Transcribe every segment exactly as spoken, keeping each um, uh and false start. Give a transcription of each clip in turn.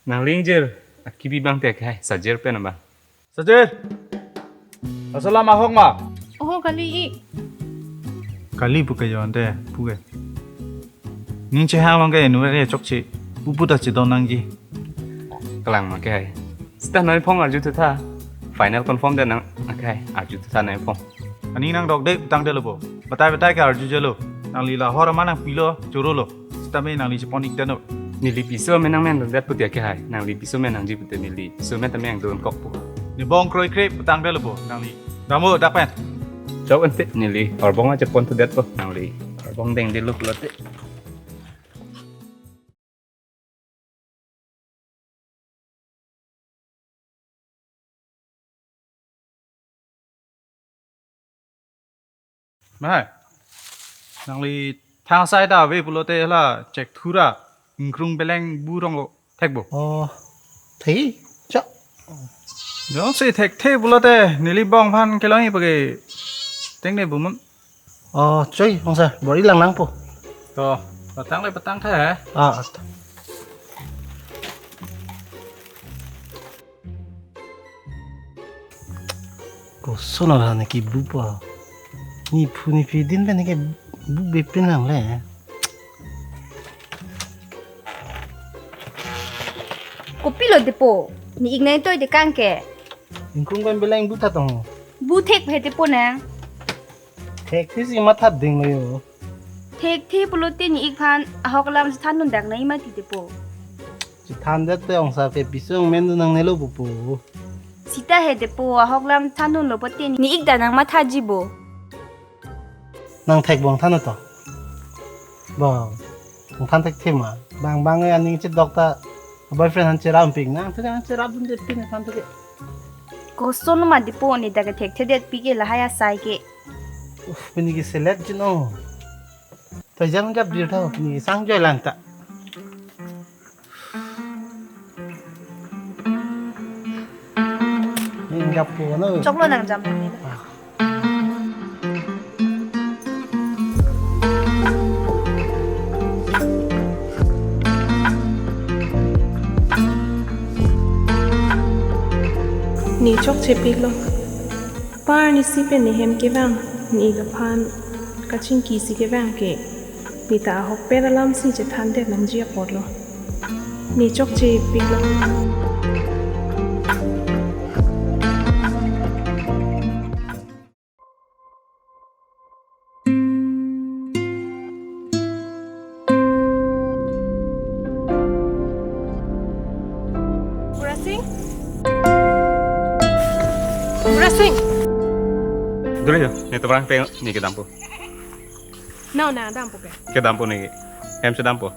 Nangli ingjir, akibi abang te akhai, sajir pen abang. Sajir. Assalam ahok ma? Oho, kali ik. Kali puke jo ante, puke. Ning chehang long ke nu re chokche. Pupu ta chedon nangji. Kalang ma akhai. Sita noi phong arju thu tha. Final confirm det nang akhai. Arju thu tha noi phong. Aning nangdok de tangdetlo bo. Batai batai ke arjujelo. Nangli la hor ma nangpilo, chorolo. Sitame nangli chepon ik det no. Neli piso amen nangmendundet pu te akhai. Nangli piso amen nangji pute neli piso amen tame nangdunkokpo. Ne bong kroikre pu tangdetlo bo nangli. Damo dak pen. Chok ante neli horbong aja pon thudet po nangli. Horbong dengdetlo pulote. Mahai. Nangli thang asai ta ave pulote hala chek thura ingkrung beleng bu ronglo thekpo. Oh, thei, chok. Jongsi thekthe pulote neli bong aphan kelong-i pake tengne bumun. Oh, choi, ong sir, bor-i langlangpo. To, patang le patang kha, eh? Ah, ah, to. Koson aran ke bu pa. Nephu nephi din pen ke bu bepin lang le. Kopilo depo, ne-ik nangtoi dekang ke. Ingkrung pen beleng bu ta tong. Bu thek phe depo nang. Thekthe si matha dinglo yo. Thekthe pulote ne-ik aphan ahok alam chethandun dak nangji mati depo. Chethandet te ong sir ke piso amen dun nangnelo pupu. Sita he depo, ahok alam thandunlo pote ne-ik ta nangmathaji bo. Nang thek bong than to. Bong, nang than thekthe ma. Bang bang ya ning chedok ta boyfriend aphan cherap pik nang, te nang cherapdundet pin aphan to ke. Koson ma depo, ne ta ke thekthedet pik ke lahai asai ke. Uf, pini ke selet jino. To jam jap dir tho, pini sang joi lang ta. Ning jap po no. Choklo nang jam ni. Ah. Ne chokche piklo. Par ne si pen ne hem kevang, ne-ik aphan kachingki si kevang ke, ne ta ahokpet alam si chethandet nangji apotlo. Ne chokche piklo. Bura Sing? Bura Sing? Dure jo, ne tobrang pe ne kedampo. Nau na dampo ke? Kedampo ne ke. Hem si dampo.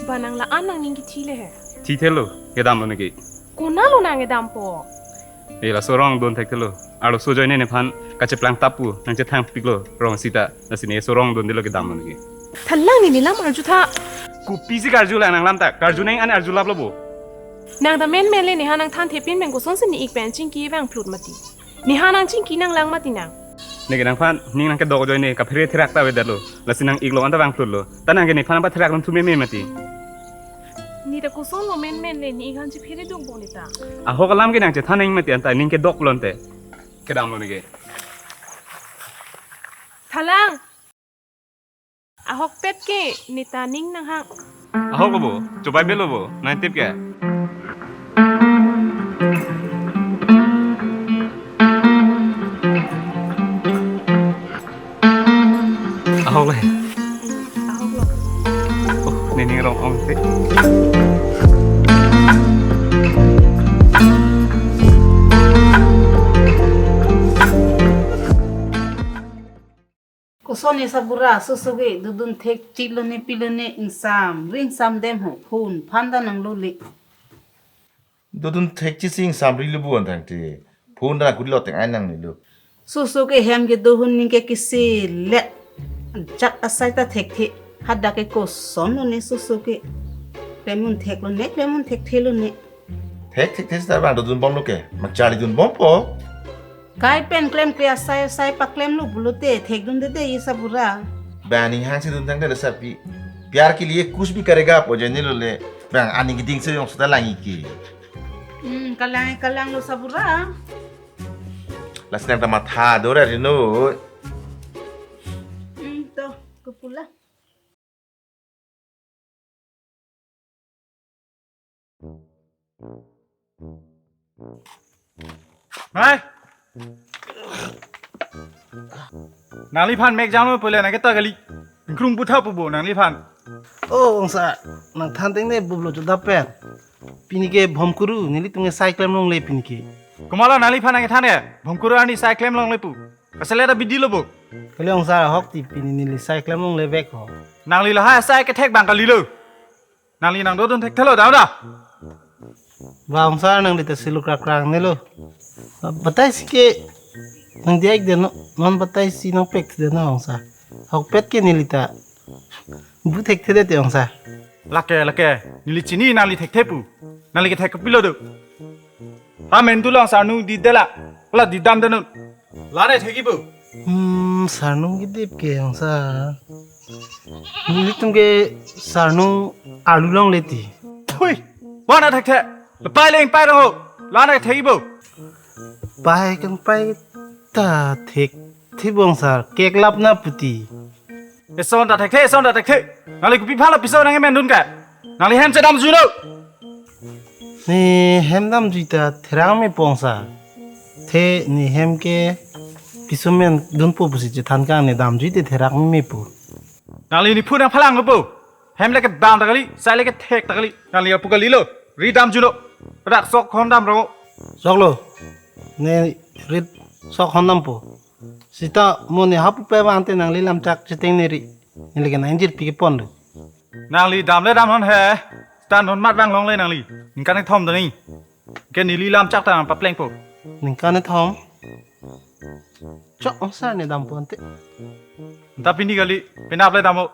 Ba nang la-an nangning kethi le he. Thithelo, kedamlo ne ke. Konatlo nang kedampo? Eh, laso rong dun thekthelo. Arloso ajoine nephan kacheplang tap pu, nangchethang piklo rong sita. Lasi ne so rong dundetlo kedamlo ne ke. Thalang ne nelam arjutha. Kopisi karju lang nanglam ta, karju nang an arjulaplo bo. Nang ta menmen le nephan nangthan thepin pen kosonsi ne-ik pen chingki vang phlut mati. Nephan nangchingki nanglang mati nang. Ne ke nangphan, ning nangkedok ajoine kaphere therak ta avedetlo. Lasi nang-iklo anta vang phlutlo. Ta nang ke nephan patherak lun thu meme mati. Ne ta kosonlo menmen le ne-ik aphan chephere dukpo ne ta. Ahok alam ke nangchethan nang mati anta ning kedoklo ante. Kedamlo ne ke. Thalang. Ahokpet ke ne ta ning nanghang. Ahoklo bo, chobai belo bo, nangtip ke. Ahok le. Ahoklo. Oh, nening rong ong te. Koson ne sarbura, soso ke dodun thekchilo ne pilo ne, ingsamri ingsamdem ho, phone aphan ta nanglo le. Dodun thekchisi ingsamrilo bu an tangte. Phone ta kudilo teng ai nangnelo. Soso ke hem kedo ahut ning ke kisi le. Ajat asai ta thekthe. Hadak ke kosonlo ne soso ke. Klemdun theklo ne, klemdun thekthelo ne. Thek, thek, thek sita bang dodun bomlo ke. Mak charlidun bompo. Kai pen klemkle asai asai paklemlo pulote thekdundedetji sarbura. Bani hangsi dun tangte le sapi. Pyar ke liye kuch bhi karega po ajoinelo le. Bang, aning keding so yong sudah langi ke. Hmm, kalang, kalang lo sabura. Lasi nang ta matha do ra rino. Hmm, to, kepu la. Hai. Nangliphan mek jam lo pule nang keta kali. Ingkrung putha pu bo nangliphan. Oh, ongsar, nang than tengne bublo chuda pen. Pini ke Bhomkuru, nelitum ke sai klem longle pini ke. Komat lo nangliphan nang kethan ke? Bhomkuru arni sai klem longle pu. Kasele ta bidi lo bo. Kali ongsar, ahok ti pini neli sai klem longle vek ho. Nangli lahai sai kethek abang kali lo. Nangli nang dodun thekthelo, dam da. Ba ongsar, nangli ta siluk rak rang ne lo. Batai si ke nang diak de no, non batai si nang pek de no ongsar. Ahokpet ke neli ta bu thekthedet te ongsar. Lake, lake, neli chini nangli thekthe pu. Nangli kethek kopilo do. Ta men tu lo ongsar, nu di dela. La di dam de nu. La ne thekji bo. Hmm, sarnung kedip ke ongsar. Nelitum ke sarnung arlu longle ti. Hui, wa na thekthe. Lapai leng pai rong ho. La ne thekji bo. Pai kangpai ta thekthe bo ongsar. Keklap na puti. Eson ta thekthe, eson ta thekthe. Nangli kopi aphan lo piso nang mendun ke? Nangli hem chedamjui lo. Ne hem damjui ta therak mepo ongsar. The ne hem ke piso mendunpo pusi chethan kang, ne damjui te therak memepo. Nangli nephu nangphalang lo po. Hem le kebang ta kali, sai le kethek ta kali. Nangli apu kali lo. Ri damjui lo. Rak sok hon dam rong. Sok lo. Ne rit sok hon dampo. Sita mo ne hapu pe bang te nangli lamchak cheteng ne ri. Neli ke nang ingjir pi kepon do. Nangli dam le dam hon he. Sita non mat bang longle nangli. Ningkan kethom do ni. Ke neli lamchak ta nang paplengpo. Ningkan kethom. Chok ongsar ne dampo ante. Anta pini kali, penap le dam ho.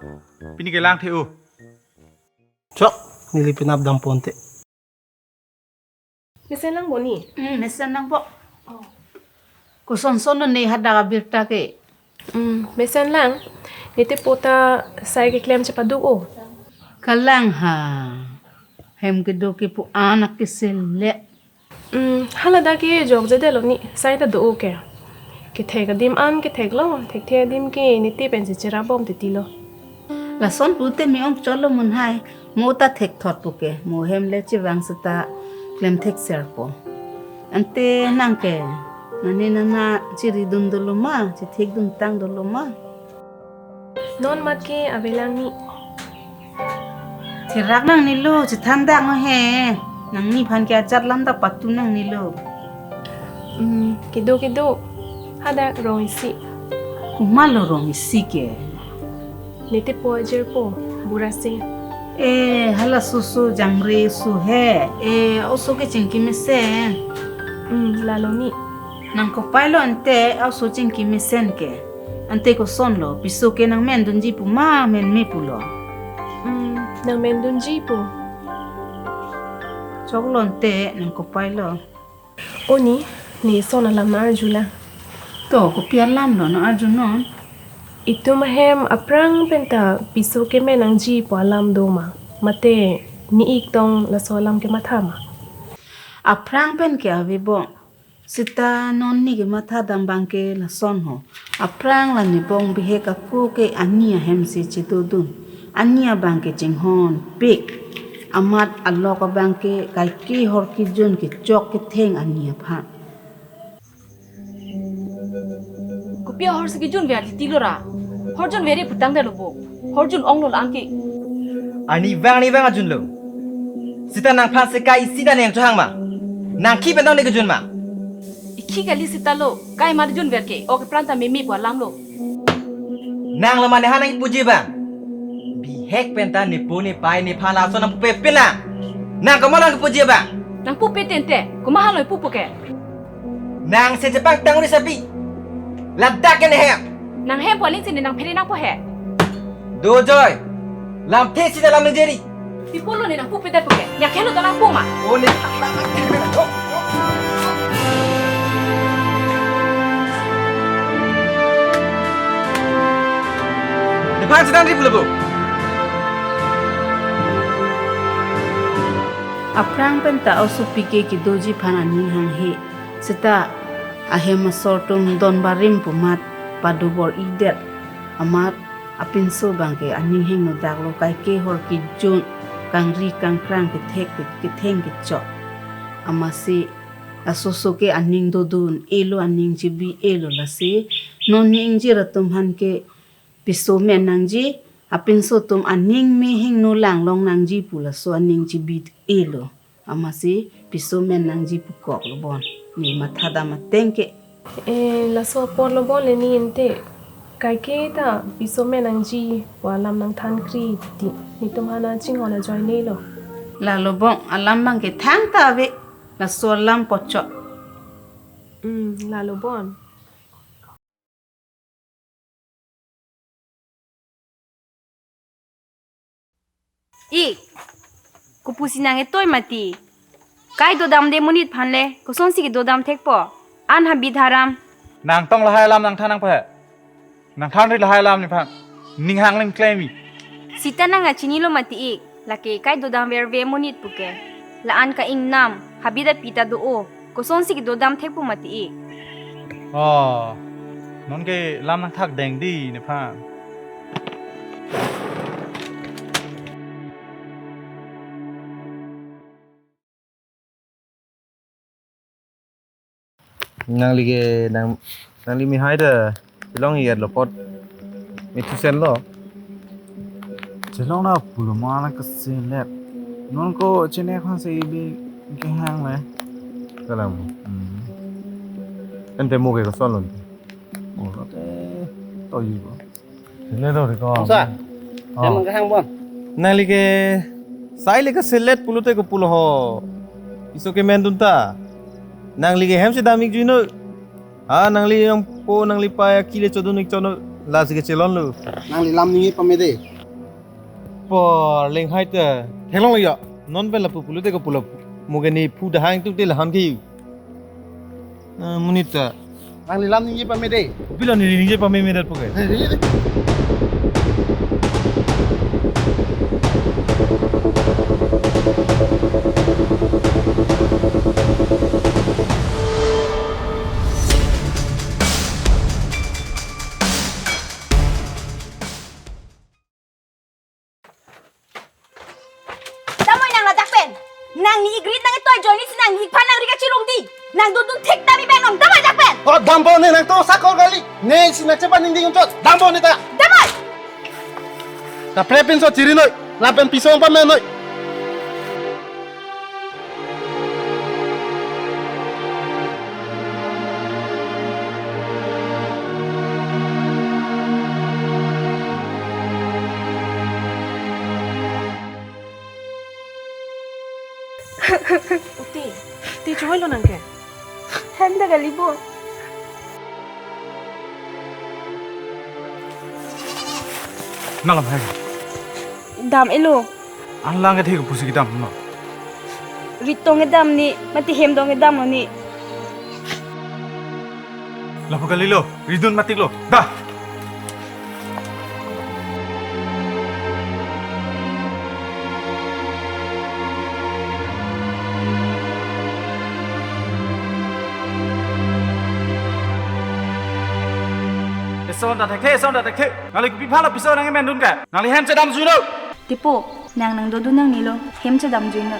Pini ke lang the-o. Chok, neli penap dampo ante. Mesen lang bo ni? Hmm, mesen lang po. Oh. Kosonson ne hadak abirta ke? Hmm, mesen lang. Nete po ta sai keklem chepaduk o. Kalang ha. Hem kedo ke pu anak ke sele. Hmm, hala dak ke jokje det lo ni. Sai ta do o ke. Kethek adim an kethek lo, thekthe adim ke nete pen si cherap bom titi lo. Lason pute me-ong cholo mun hai, mo ta thekthot pu ke, mo hem le chevang seta klem thekser po. Ante nang ke, nani nana chiri dun dolo ma, chethek dun tang dolo ma. Non mat ke avelang ni. Therak nangnelo, chethan dang he. Nangniphan ke ajat lam ta patu nangnelo. Hmm, kedo kedo. Hadak rong isi. Komat lo rong isi ke? Nete po ajir po, bura se. Eh, hala susu jangre su he. Eh, oso ke chingki mesen. Hmm, lalo ni. Nang kopai lo ante oso chingki mesen ke. Ante koson lo, piso ke nang mendunji pu ma menme pulo. Hmm, nang mendunji pu. Chok lo ante nang kopai lo. O ni, ne son alam nang arju lang. To, kopi alam lo nang arju non? Itum ahem aphrang pen ta piso kemen nangji pu alam do ma? Mate ne-ik tong laso alam kematha ma? Aphrang pen ke ave bo. Seta non ne kematha dam abang ke lason ho. Aphrang la ne bong bihek ako ke ani ahem si chedodun. Ani abang ke chinghon pik. Amat alok abang ke kaike hor kejun kechok ketheng ani aphan. Kopi ahor si kejun ver titi lo ra. Hor junver pu tangdet lo bo. Hor jun-ong lo la-an ke. Arni vang arni vang ajun lo. Seta nangphan seka isi ta neng chohang ma? Nang khi pen tang ne kejun ma? Ikhi kali seta lo. Kai ma junver ke. Ok pran ta meme pu alam lo. Nang lo mane ha nang ipuji abang. Bihek pen ta nepo nepai nephan lason nangpupe pin lang. Nang komat lo nangpuji abang? Nangpupe tente. Komat halo ipupo ke? Nang se chepang tang uri sabi. Ladak ke ne hem. Nang hem pu aling si ne nang phere nangpo he. Do joi. Lamthe si ta lam jeri. Pi pulo ne nangpupe det pu ke? Nyakhelo ta nangpu ma? O ne. Nephan sedang ri pulo bo. Aphrang penta osopi ke kedoji aphan aning hanghe. Seta ahem asor atum don barim pu amat pado bor-idet amat apinso abangke aning hingno daklo, kaike hor kejun, kangri kangkrang, kethek ketheng kechok. Amatsi laso oso ke aning dodun elo, aning chebi elo, lasi non ni ingjir atum aphan ke piso men nangji, apinso atum aning me hingno langlong nangji pu laso aning chebi elo. Amatsi piso men nangji pu koklo bon. Ne matha dam ateng ke. Eh, laso apotlo bon le ne ente. Kaike ta piso men nangji pu alam nangthan kri ti. Netum aphan chinghon ajoine lo. Lalo bon, alam abangke thangta ave. Laso alam pochot. Hmm, lalo bon. Ik, kopusi nangketoi mati. Kai dodamde monit aphan le, kosonsi kedodam thekpo? An habit haram. Nangtong lahai alam nangthan nangpo he. Nangthanri lahai alam nephan. Ning hang ling klemi. Sita nangkachinilo mati ik. Lake kai dodam verve monit puke. La-an ka-ingnam, habit api ta do-o, kosonsi kedodam thekpo mati ik. Oh, nonke lam nangthak deng di nephan. Nangli ke nang, nangli mihai ta chelong-et lo apot. Mithusen lo. Chelong na pulo ma nangkeselet. Non ko chene khan se ibi kehang le. Kalang. Hmm. Ente mo ke kosonlo. Mo te to yu ko. Sele do ri ko. Sa. Oh. Emang kahang bon. Nangli ke sai le keselet pulote kopulo ho. Piso ke mendun ta. Nangli ke hem si dam-ik juinoi. Ha, nangli nangpo nangli pei akile chodun-ik chotnoi, lasi kechelonlo. Nangli lam ningje pamede. Por lenghai ta. Theklong ya. Non pen lapu pulote kopulo. Mo ke ne phu dahang tu te lahan ke. Ah, monit ta. Nangli lam ningje pamede. Kopilo ne ningje pameme dat puke. Eh, ningje de. Damnoi nang ladak pen. Nangli ik rit nangketoi ajoine si nangli ik aphan nangri kachirung di. Nang dodun thek tame bang nong, damnoi ladak pen. Oh, dampo ne nangtum sakor kali. Ne si nangchepan ningding unchot. Dampo ne ta. Damnoi. Kaprek pinso chirinoi. Lapen piso pamennoi. Uti, ti chohoi lo nangke. Thanda kali bo. Nalam hai. Dam-elo. An lang ke thik pusi kedam no. Rit tong kedam ni, mati hem tong kedam ni. Lapu kalilo, ridun matik lo. Dah. Eson ta thekthe, eson ta thekthe. Nangli kopi aphan piso nangkemendun ke? Nangli hem chedam juinoi. Tipo, nang nangdodun nangnelo, hem chedam juinoi.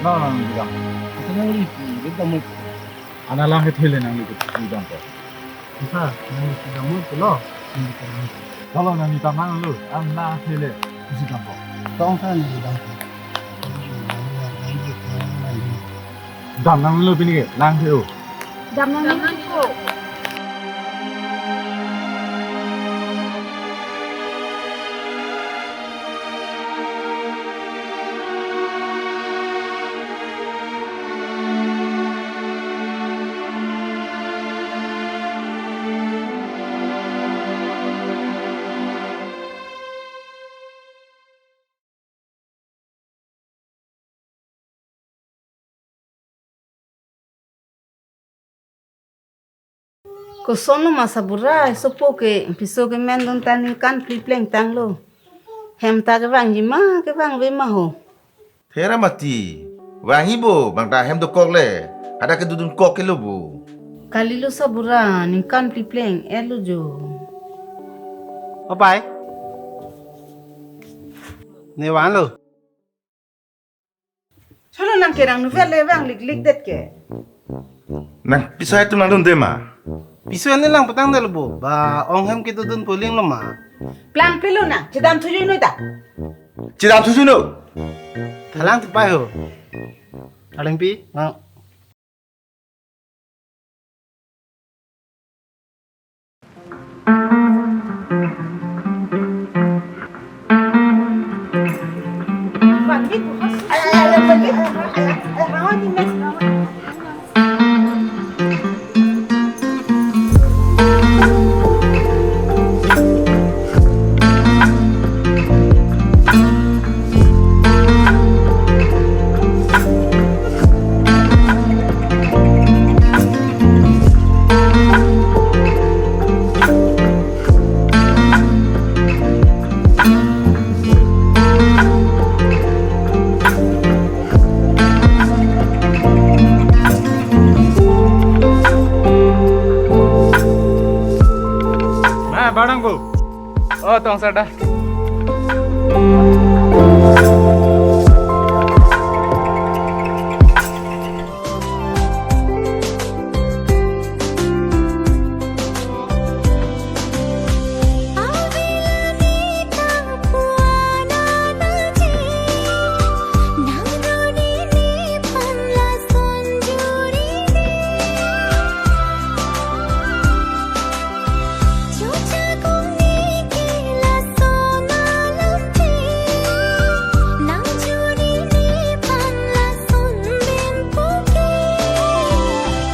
No, no, no, no. Ito na uli, ito mo. Ana lang kethele nangli kedam po. Isa, nangli kedam mo pulo. Kalau nangli tamang lo, ana thele isi dampo. Tong sa nangli dampo. Dam nanglo pini ke, lang theo. Dam nanglo po. Kosonlo ma Sabura, sopo ke piso kemen dun ta ningkan phli plengtanglo. Hem ta kevangji ma, kevangve ma ho. Thera mati, vangji bo, bang ta hem dokok le, hadak kedodun kok ke lo bo. Kalilo Sabura, ningkan phli pleng-etlo jo. O pai. Ne vanlo. Cholo nang ke nang novel le vang liklik det ke. Nang piso atum nangdunde ma? Piso ne lang petang dal bo. Ba ong hem kedodun poling lo ma. Plangpilo nang, chedam thuju noi ta. Chedam thuju noi. Thalang tu pai ho. Alengpi, nang. Ma, barang bu. Oh, tong sada.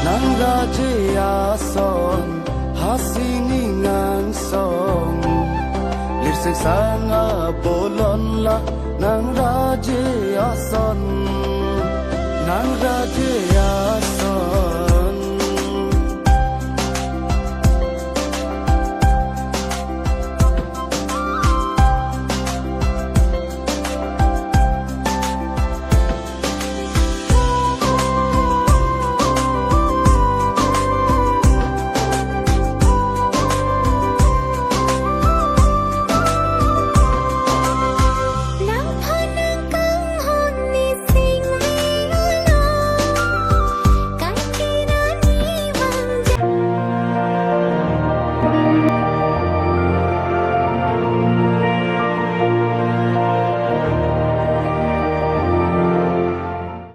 Nang raje ason, hasing ning angsong, lirseng sang abolon la, nang raje ason, nang raje ason.